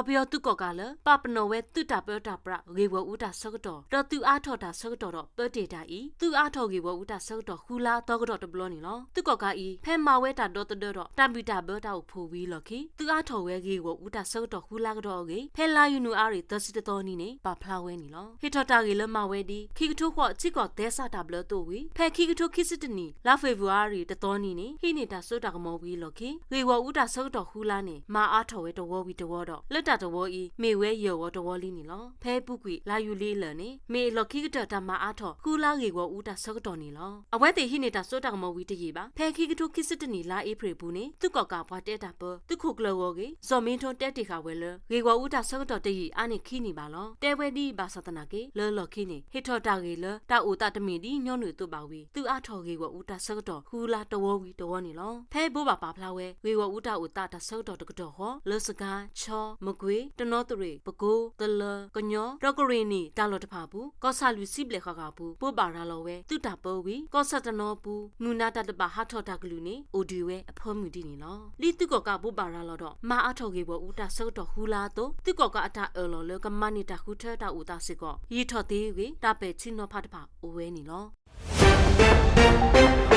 ပယီၤသုးကီၣ်ကးလၢ ပာ်ပနီၣ်ဝဲသုးတၢ်ပၢတၢ်ပြးဂ့ၢ်ဂီၢ်အူတၢ်ဆၢကတီၢ် ဒီးသုးအါထီၣ်တၢ်ဆၢကတီၢ်ဒီးပၢတ့ၢ်တၢ်အံၤ သုးအါထီၣ်ဂ့ၢ်ဂီၢ်အူတၢ်ဆၢကတီၢ်ဃုလါအသီကတီၢ်တဘျီန့ၣ်လီၤ. သုးကီၣ်ကးအံၤ ဖဲမၤဝဲတၢ်ဒီသဒၢဒီး တၢ်ဘံၣ်တၢ်ဘၢတၢ်အိၣ်ဖှိၣ်ဝံၤအလီၢ်ခံ သုးအါထီၣ်ဝဲဂ့ၢ်ဂီၢ်အူတၢ်ဆၢကတီၢ်ဃုလါကဒီးအဂ့ၢ် ဖဲလါယနူၤအါရံၤသၢဆံတသီနံၤန့ၣ် ပာ်ဖျါဝဲန့ၣ်လီၤ. ဟ့ၣ်ထီၣ်တၢ်ဂ့ၢ်လၢမၤဝဲဒ် ခံကထိဃိး ထံကီၢ်သဲစးတၢ်ဘျၢအသိးဝံၤ ဖဲခံကထိခံဆံတနံၣ် လါဖ့ၤဘြူၤအါရံၤတသီနံၤန့ၣ် ဟံးန့ၢ်တၢ်စိတၢ်ကမီၤဝံၤအလီၢ်ခံ ဂ့ၢ်ဂီၢ်အူတၢ်ဆၢကတီၢ်ဃုလါန့ၣ် မၤအါထီၣ်ဝဲတဝီဝံၤတဝီဒီး လၢတၢ်တဝီအံၤ မ့ၢ်ဝဲယဲၢ်ဝီတဝီလံန့ၣ်လီၤ. ဖဲအပူၤကွံာ် လါယူၤလံအလၢာ်န့ၣ် မ့ၢ်အလီၢ်ခံကတၢၢ်တၢ်မၤအါထီၣ် ဃုလါဂ့ၢ်ဂီၢ်အူတၢ်ဆၢကတီၢ်န့ၣ်လီၤ. အဝဲသ့ၣ်ဟံးန့ၢ်တၢ်စိတၢ်ကမီၤဝံၤတယံာ်ဘၣ် ဖဲခံကထိခံဆံတနံၣ် လါအ့ဖြ့ၣ်အပူၤန့ၣ် သုးကီၣ်ကးပှၤတဲတၢ်ပၢ သုးခိၣ်ကျၢၢ်ဂီၢ်ဂ့ၢ် စီၤမ့ထိတဲတ့ၢ်ဃာ်ဝဲလၢ ဂ့ၢ်ဂီၢ်အူတၢ်ဆၢကတီၢ်တယံာ်အါန့ၢ်ခံနံၣ်ဘၣ်လီၤ. တဲဝဲဒ်အံၤဘၣ်ဆၣ်သနာ်က့ လၢလီၢ်ခံန့ၣ် ဟ့ၣ်ထီၣ်တၢ်ဂ့ၢ်လၢ တၢ်အိၣ်သးတမ့ၢ်ဒ်ညီနုၢ်အသိးဘၣ်ဝံၤ သုးအါထီၣ်ဂ့ၢ်ဂီၢ်အူတၢ်ဆၢကတီၢ်ဃုလါတဝီဝံၤတဝီန့ၣ်လီၤ. ဖဲဘိးဘၣ်ပာ်ဖျါဝဲ ဂ့ၢ်ဂီၢ်အူတၢ်အိၣ်သးတၢ်ဆၢကတီၢ်တကတီၢ်ဃီ လၢစကၤ, ခၠီ, မကွ့ၤ, တနီသရံၣ်, ပကိ, ကလၢၤ, ကညီ ဒီးကရ့ၣ်နံၣ်တၢ်လီၢ်တဖၣ်အပူၤ ကီၢ်ဆၣ်လွံၢ်ဆံဘျဲၣ်ဃၣ်ဃၣ်အပူၤ ဘိးဘၣ်ရၤလီၤဝဲ သုးတၢ်ပၢဝံၤ ကီၢ်ဆၣ်တနီၤအပူၤ မုၢ်နၤတၢ်တဘၣ်ဟးထီၣ်တၢ်ကလုၢ်န့ၣ် အိၣ်ဒုးဝဲအဖၢမုၢ်ဒ်န့ၣ်လီၤ. ဒ်သုးကီၣ်ကးဘိးဘၣ်ရၤလီၤဒီး မၤအါထီၣ်ဂ့ၢ်ဂီၢ်အူတၢ်ဆၢကတီၢ်ဃုလါအသိး သုးကီၣ်ကးအတၢ်အၢၣ်လီၤလၢကမၤန့ၢ်တၢ်ဃုထၢတၢ်အိၣ်သးစ့ၢ်ကီး ယံာ်ထီၣ်သ့အဂ့ၢ် တၢ်ပဲာ်ထံနီၤဖးတဖၣ်အိၣ်ဝဲန့ၣ်လီၤ.